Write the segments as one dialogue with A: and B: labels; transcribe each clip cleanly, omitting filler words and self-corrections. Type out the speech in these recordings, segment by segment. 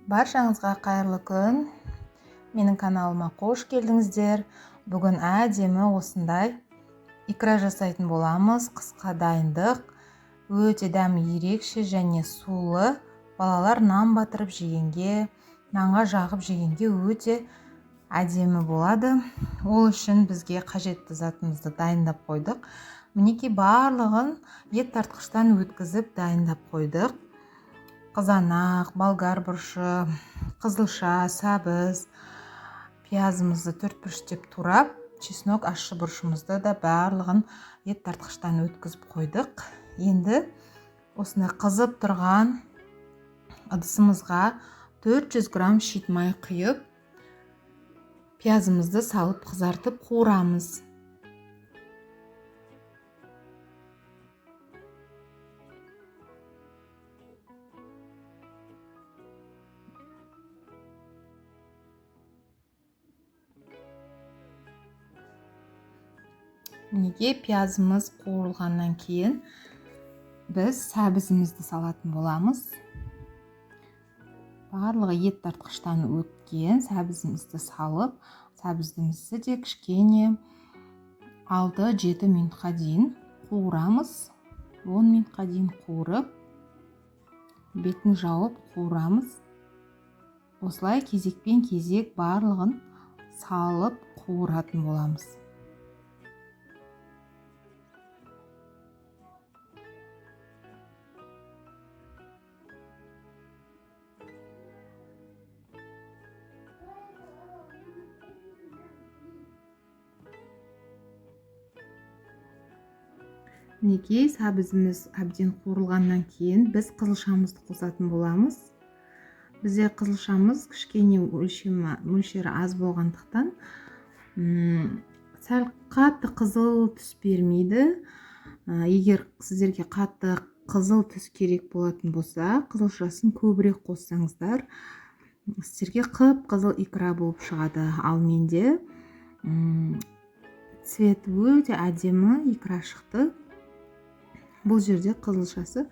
A: Баршаңызға қайырлы күн. Менің каналыма қош келдіңіздер. Бүгін әдемі осындай икра жасайтын боламыз. Қысқа дайындық. Өте дәмі ерекше және сулы. Балалар нан батырып жегенге, нанға жағып жегенге өте әдемі болады. Ол үшін бізге қажетті затымызды дайындап қойдық. Мінекей барлығын ет тартқыштан өткізіп дайындап қойдық. Қызанақ, болгар бұрышы, қызылша, сәбіз, пиязымызды төрт бұрыштеп турап, чеснок, ащы бұрышымызды да барлығын ет тартқыштан өткізіп қойдық. Енді осындай қызып тұрған ыдысымызға 400 грамм шит май құйып, пиязымызды салып қызартып қуырамыз. Мінекей пиязымыз қуырылғаннан кейін біз сәбізімізді салатын боламыз. Барлығы ет тартқыштан өткен сәбізімізді салып, сәбізімізді де кішкене 6-7 минутқа дейін қуырамыз. 10 минутқа дейін қуырып, бетін жауып қуырамыз. Осылай кезекпен кезек барлығын салып қуыратын боламыз. Мінекей сәбізіміз әбден қуырылғаннан кейін біз қызылшамызды қосатын боламыз. Бізде қызылшамыз кішкене мөлшері аз болғандықтан, сәл қатты қызыл түс бермейді. Егер сіздерге қатты қызыл түс керек болатын болса, қызылшасын көбірек қоссаңыздар, сіздерге қып-қызыл икра болып шығады. Ал менде, цвет өте әдемі икра шықты. Бұл жерде қызылшасы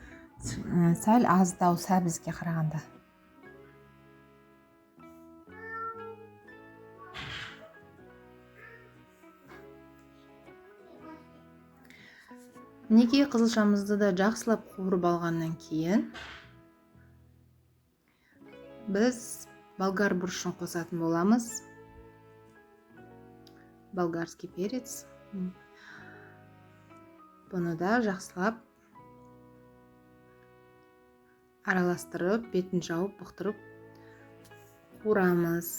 A: сәл аздау сәбізге қарағанда. Мінекей қызылшамызды да жақсылап қуырып алғаннан кейін біз болгар бұрышын қосатын боламыз. Болгарский перец. Бұны да жақсылап араластырып, бетін жауып, бұқтырып қуырамыз.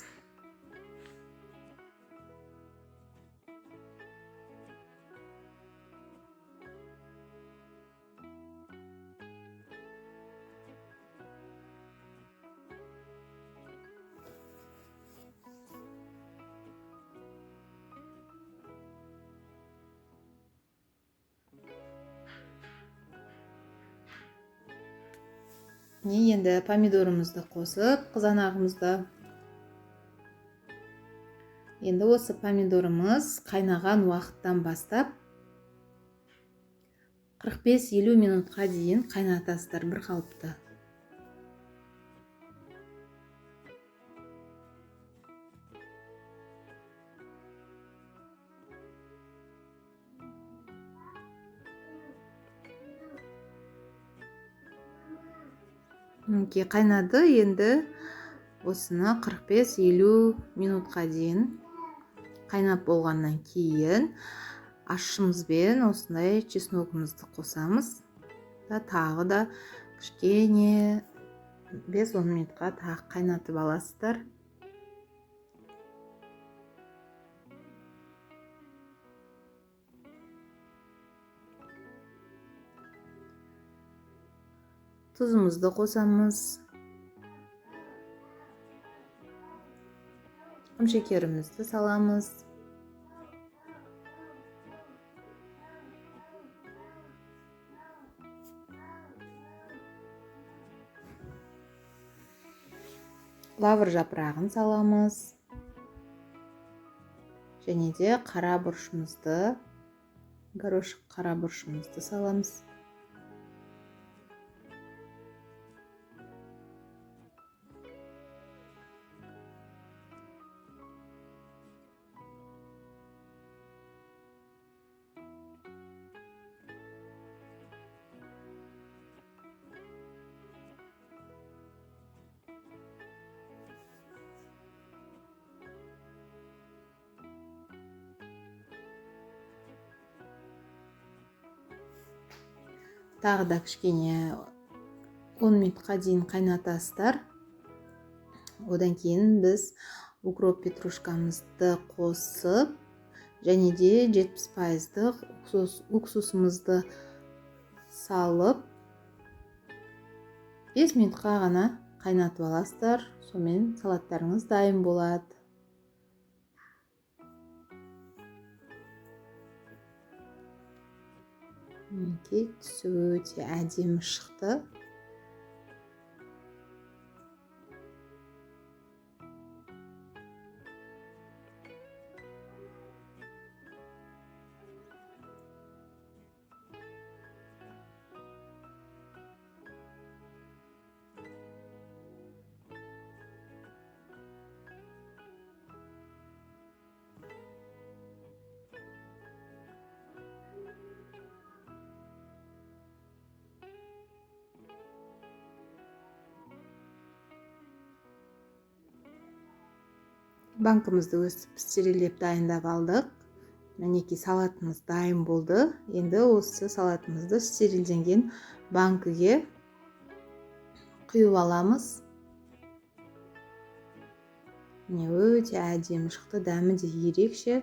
A: Міне енді помидорымызды қосып, қызанағымызды. Енді осы помидорымыз қайнаған уақыттан бастап 45-50 минутқа дейін қайнатасыздар бір қалыпты. Мінекей қайнады, енді осыны 45-50 минутқа дейін қайнап болғаннан кейін ащымызбен осындай чесногымызды қосамыз. Да, тағы да кішкене 5-10 минутқа тағы қайнатып аласыздар. Тұзымызды қосамыз. Құмшекерімізді саламыз. Лавр жапырағын саламыз. Және де қара бұрышымызды, горошек қара бұрышымызды саламыз. Тағы да кішкене 10 минутқа дейін қайнатасыздар. Одан кейін біз укроп петрушкамызды қосып, және де 70%-дық уксусымызды салып 5 минутқа ғана қайнатып аласыздар. Сонымен салаттарыңыз дайын болады. Мінекей, түсі өте әдемі шықты. Банкімізді өстіп стерилдеп дайындап алдық. Мінекей, салатымыз дайын болды. Енді осы салатымызды стерилденген банкіге құйып аламыз. Міне, өте әдемі шықты, дәмі де ерекше.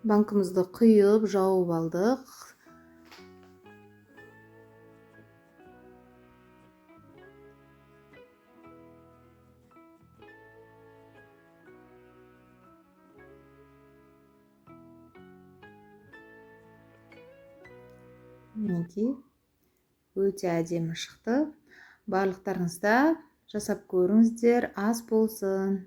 A: Банкімізді құйып, жауып алдық. Мінекей, өте әдемі шықты. Барлықтарыңыз да жасап көріңіздер, ас болсын.